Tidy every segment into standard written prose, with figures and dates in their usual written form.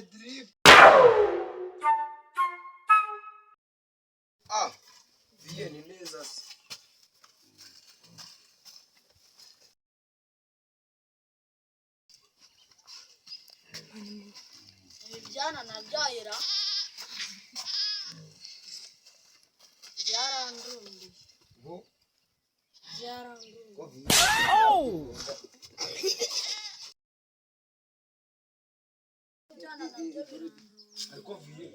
Dore drip. Ah, viye ni neza se. Ibi byana nabyayira byarandundiye. Ngo Byarandundiye. Ngo viye. Ibyana nabyo birandundiye. Ariko viye.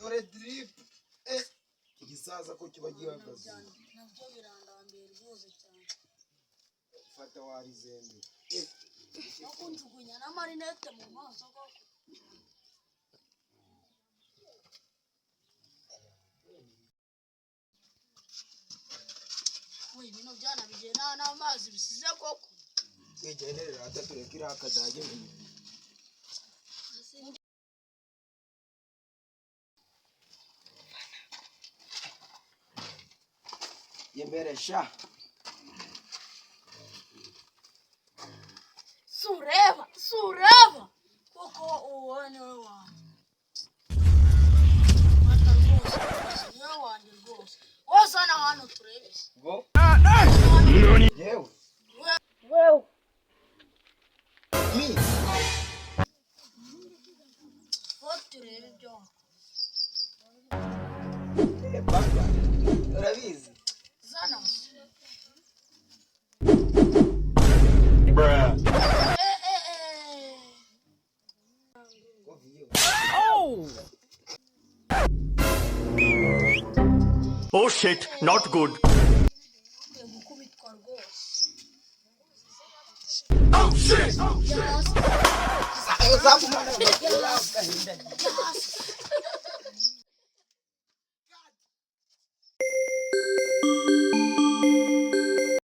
Dore drip. Eh, igisaza ko kiba gihagaze. Nabyo birandambiye rwose cyane. Fata warizembe. Eh, No kunjugunya n'amarinete mu maso koko. We, bino byana bigiye nta n'amazi bisize koko. Twigendere rata tureke iriya kadage ngo ni yemere sha. Sureba, sureba kuko uwo niwe wanjye. Mata rwose, niwe wanjye rwose. Wose hano hantu turebe se. Ngo yewe. Wewe. Mi. Wo turebe ibyo wakora. Eh, baba. Urabizi. Zana. Bruh. Eh, eh, eh. Ngo viye. Oh shit, not good. Ukwiye gukubitwa rwose. Oh shit! Jya hasi. Uzagumana. Jya hasi.